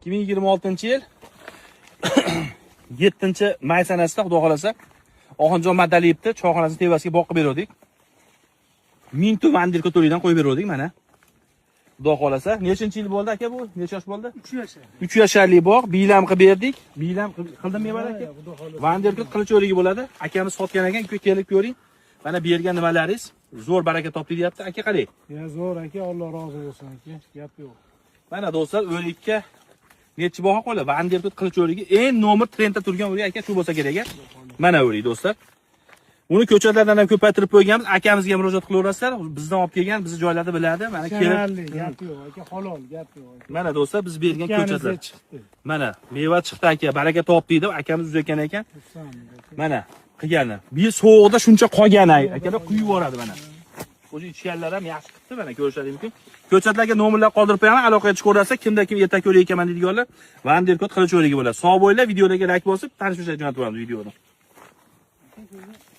2026-yil 7 may sanasida, xudo xohlasa, Oxunjon Madaliyevni choyxonasini tepasiga boqib beruvdik. Mintu Vanderkut o'rigidan qo'yib beruvdik mana. Xudo xohlasa, nechinchi yil bo'ldi, aka, bu? Necha yosh bo'ldi? 3 yashar. 3 yasharlik bog', biylam qilib berdik. Biylam qildim mevali, aka. Xudo xohlasa. Vanderkut qilich o'rigi bo'ladi. Akamiz sotgan ekan, kelib ko'ring. Mana bergan nimalaringiz zo'r baraka topdi deyapti. Aka, qarang. Ya zo'r, aka, Alloh rozi bo'lsin, aka. Gap yo'q. Mana, do'stlar, o'rikka nechi baho qoldi? Vanderkut qilich o'rigi eng nomer trendda turgan o'rik, aka, shu bo'lsa kerak, aka. Mana o'rik, do'stlar. Uni ko'chatlardan ham ko'paytirib qo'yganmiz. Akamizga murojaat qilaverasizlar. Bizdan olib kelgan, bizni joylarda biladi. Mana kelib Ishonarli, gap yo'q, aka, halol, gap yo'q, aka. Mana, do'stlar, biz bergan Ekkanizda ko'chatlar. chiqdi. Mana meva chiqdi, aka, baraka topdik deb akamiz uzatgan ekan. Xursandmiz, aka. Mana qilgani. Bu yil sovuqda shuncha qolgan, akalar quyib yuboradi mana. O'zi ichganlar ham yaxshi qilibdi, mana ko'rishlaring mumkin. Ko'chatlarga nomerlar qoldirib qo'yaman, aloqaga chiqaverasizlar. Kimda kim ertak o'rik ekaman deydiganlar, Vanderkot qilich o'rigi bo'ladi. Sog' bo'linglar, videolarga like bosib, tanish jo'natib yuboramiz videoni. Aka.